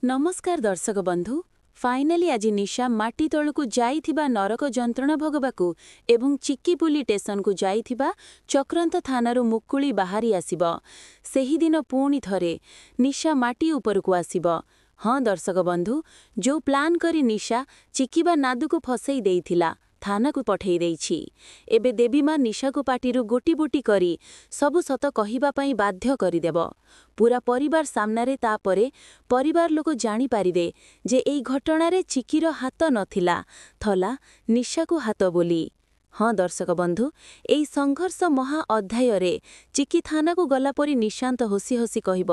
ନମସ୍କାର ଦର୍ଶକ ବନ୍ଧୁ, ଫାଇନାଲି ଆଜି ନିଶା ମାଟି ତଳକୁ ଯାଇଥିବା ନରକ ଯନ୍ତ୍ରଣା ଭୋଗବାକୁ ଏବଂ ଚିକିପୁଲି ଷ୍ଟେସନକୁ ଯାଇଥିବା ଚକ୍ରାନ୍ତ ଥାନାରୁ ମୁକୁଳି ବାହାରି ଆସିବ। ସେହିଦିନ ପୁଣି ଥରେ ନିଶା ମାଟି ଉପରକୁ ଆସିବ। ହଁ ଦର୍ଶକ ବନ୍ଧୁ, ଯୋଉ ପ୍ଲାନ୍ କରି ନିଶା ଚିକିବା ନାଦୁକୁ ଫସେଇ ଦେଇଥିଲା, ଥାନାକୁ ପଠେଇ ଦେଇଛି। ଏବେ ଦେବୀମା ନିଶାକୁ ପାଟିରୁ ଗୋଟି ବୋଟି କରି ସବୁ ସତ କହିବା ପାଇଁ ବାଧ୍ୟ କରିଦେବ ପୁରା ପରିବାର ସାମ୍ନାରେ। ତାପରେ ପରିବାର ଲୋକ ଜାଣିପାରିବେ ଯେ ଏଇ ଘଟଣାରେ ଚିକିର ହାତ ନଥିଲା, ଥଲା ନିଶାକୁ ହାତ ବୋଲି। ହଁ ଦର୍ଶକ ବନ୍ଧୁ, ଏଇ ସଂଘର୍ଷ ମହା ଅଧ୍ୟାୟରେ ଚିକି ଥାନାକୁ ଗଲା ପରି ନିଶାନ୍ତ ହସି ହସି କହିବ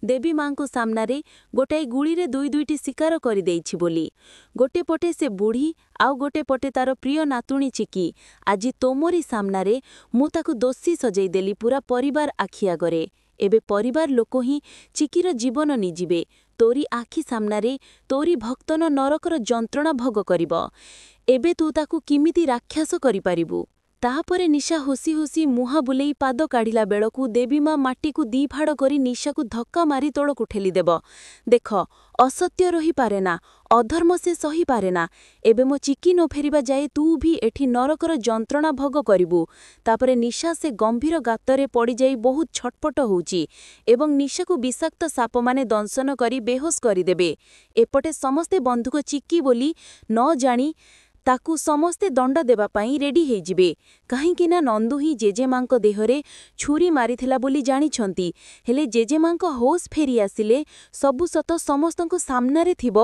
ଦେବୀ ମାଙ୍କୁ ସାମ୍ନାରେ ଗୋଟାଏ ଗୁଳିରେ ଦୁଇ ଦୁଇଟି ଶିକାର କରିଦେଇଛି ବୋଲି। ଗୋଟେ ପଟେ ସେ ବୁଢ଼ୀ, ଆଉ ଗୋଟେ ପଟେ ତାର ପ୍ରିୟ ନାତୁଣୀ ଚିକି। ଆଜି ତୋମରି ସାମ୍ନାରେ ମୁଁ ତାକୁ ଦୋଷୀ ସଜେଇ ଦେଲି ପୁରା ପରିବାର ଆଖି ଆଗରେ। ଏବେ ପରିବାର ଲୋକ ହିଁ ଚିକିର ଜୀବନ ନେଇଯିବେ ତୋରି ଆଖି ସାମ୍ନାରେ। ତୋରି ଭକ୍ତନ ନରକର ଯନ୍ତ୍ରଣା ଭୋଗ କରିବ। ଏବେ ତୁ ତାକୁ କିମିତି ରାକ୍ଷସ କରିପାରିବୁ? ତାପରେ ନିଶା ହସି ହସି ମୁହାଁ ବୁଲେଇ ପାଦ କାଢ଼ିଲା ବେଳକୁ ଦେବୀମା ମାଟିକୁ ଦି ଫାଡ଼ କରି ନିଶାକୁ ଧକ୍କା ମାରି ତଳକୁ ଠେଲିଦେବ। ଦେଖ, ଅସତ୍ୟ ରହିପାରେନା, ଅଧର୍ମ ସେ ସହିପାରେନା। ଏବେ ମୋ ଚିକି ନ ଫେରିବା ଯାଏ ତୁ ବି ଏଠି ନରକର ଯନ୍ତ୍ରଣା ଭୋଗ କରିବୁ। ତାପରେ ନିଶା ସେ ଗମ୍ଭୀର ଗାତରେ ପଡ଼ିଯାଇ ବହୁତ ଛଟପଟ ହେଉଛି ଏବଂ ନିଶାକୁ ବିଷାକ୍ତ ସାପମାନେ ଦଂଶନ କରି ବେହୋସ କରିଦେବେ। ଏପଟେ ସମସ୍ତେ ବନ୍ଧୁକ ଚିକି ବୋଲି ନ ଜାଣି ତାକୁ ସମସ୍ତେ ଦଣ୍ଡ ଦେବା ପାଇଁ ରେଡି ହେଇଯିବେ, କାହିଁକି ନା ନନ୍ଦୁ ହିଁ ଜେଜେମାଙ୍କ ଦେହରେ ଛୁରୀ ମାରିଥିଲା ବୋଲି ଜାଣିଛନ୍ତି। ହେଲେ ଜେଜେମାଙ୍କ ହୋସ୍ ଫେରି ଆସିଲେ ସବୁ ସତ ସମସ୍ତଙ୍କ ସାମ୍ନାରେ ଥିବ।